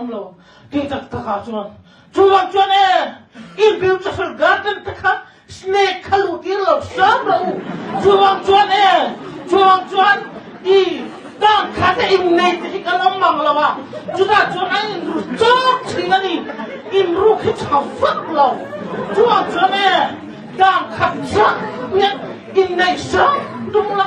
awm lo tih tak tak ah chuan chuvang chuan e in beautiful garden te kha snake kha luh tir lo hram rawh u chuvang chuan e chuvang chuan i tang kha te in nei te hi kan awm mang lo a chutah chuan an in ru chawk thin a ni in ruk hi tha vak lo chuvang chuan e tang khat chiah hian in nei hram tum la.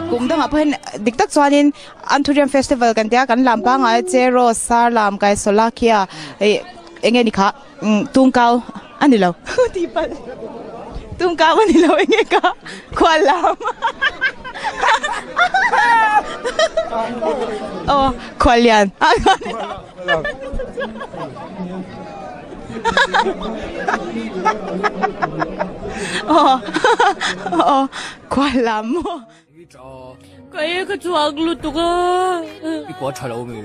Kum dangah pawh hian dik tak chuanin Anthurium festival kan tia kan lam pangngai Cheraw Sarlam Kaisawlakhia ih eng nge ni kha Tungkau a ni lo tih palh Tungkau a ni lo eng nge kha Khuallam aw Khuallian aw aw Khuallam maw. Ka e ka chhuak lutuk a. I kua tha lo mi.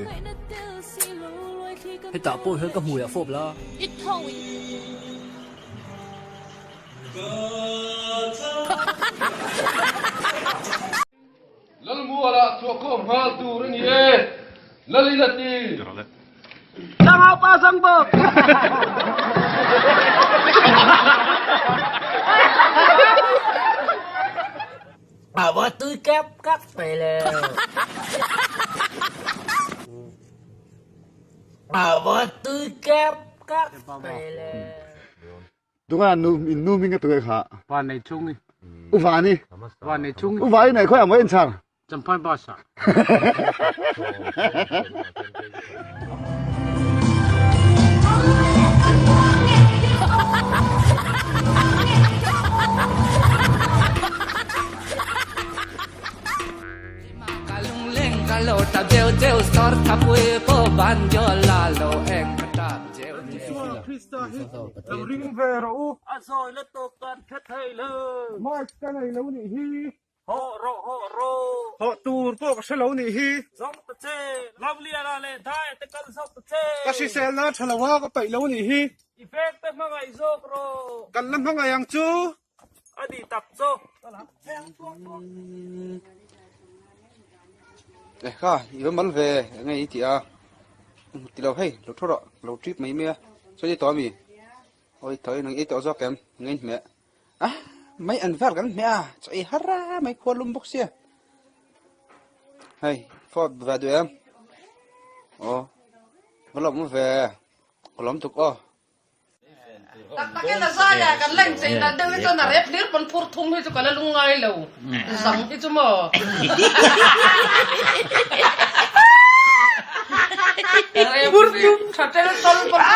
Hetah pawh hian ka hmui ah fawp la. I tho i. Lalmualah chhuahkhawm nghal tur a ni e, Lalin a ti. Tlangau pa zang bawk. Awa tui kep kap mai le. Awa tui kep kap mai le. Tunga nu in nu ming tu kha. Van nei chung i. U va ni. Van nei chung. U va i nei khoi am in char. Champhai bus ah. Lo ring ve rawh u. A zawi la tawk kan hre thei lo. Mic ka nei lo nih hi. Hawh rawh hawh rawh. Hawh tur pawh ka hre lo nih hi. Zawng ta che. Loveliana leh Dai te kal zawk ta che. Ka hriselna tha lo a ka paih lo nih hi. I vek te hmangaih zawk rawh. Kan la hmangaih ang chu. A nih tak chu. Eh kha i va mal ve enge i tih a ti lo hei lo thu rawh lo trip mai mai a chuan i tawh ami awi tawh i nang i tawh zawk em nge in hmeh a mai an vel kan hmeh a chaw ei har a mai khua lum bawk sia hei phone ve duh em aw va lawm ve ka lawm tuk aw. Tak takin a zai a, kan la inchei dan deuh hi chuan a rep hlir pawn phur thum hi chu ka la lungngai lo, zang hi chu maw. Rep thum tha tel tawl pawn.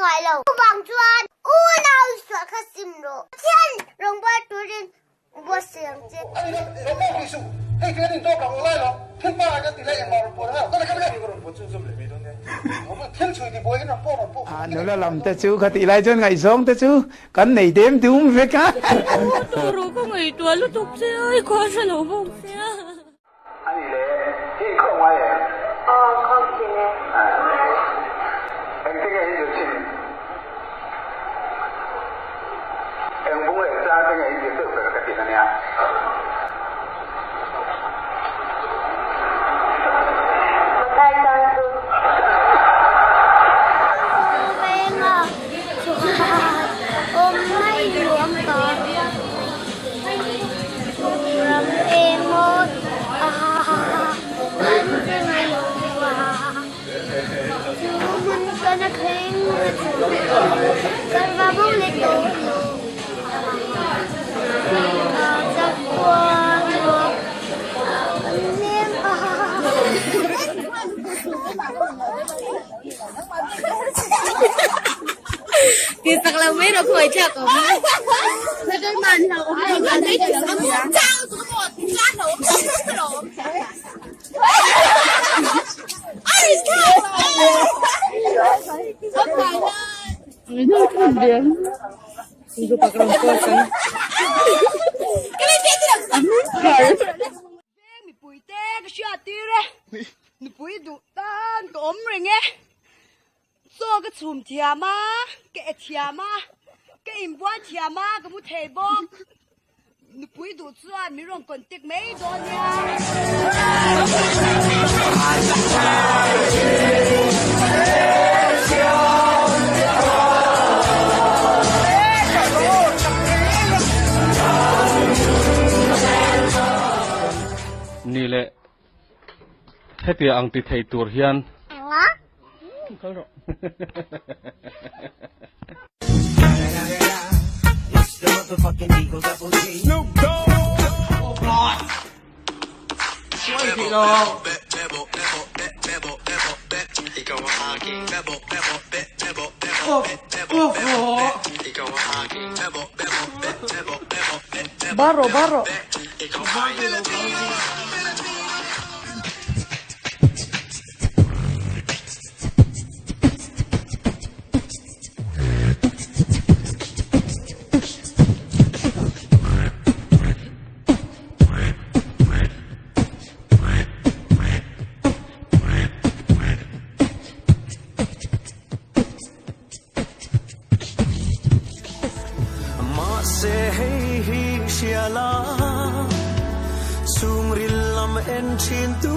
ngai lo. Chuvang chuan unau sual kha sim rawh. Pathian rawngbâwl turin buatsaih ang che. Nula lam te chu khatih lai chuan ngaihzawng te chu kan nei dem dum vek a. Tawrh ka ngaihtuah lutuk che a, i khua hre lo bawk che a. Ani le, hi khawp ngai em? Aw, khawp thin e. Engtin nge hi zir thin? Eng bung leh chang te nge hi zir deuh ber ka tin ania. Mathai chang chu. Venga chuan awm mai nuam ka. Ram emaw a kan che ngai lo a, chu hmun chuan a thleng a chu kan va bo leh tawh lo a, chak khua nuam kan leng a. Ti sak lo mai rawh khawi thlak awm. Veng mipuite ka hriat tir e, nupui duh tan ka awm reng e. Chaw ka chhum thiam a, ka e thiam a, ka inbual thiam a, ka mu thei bawk. Nupui duh chuan min rawn contact mai dawn nia. Ni leh Hetiang ang ti thei tur hian. Kal rawh. Bar rawh bar rawh. Mahse hei hi hria la, chhungril lam en thin tu.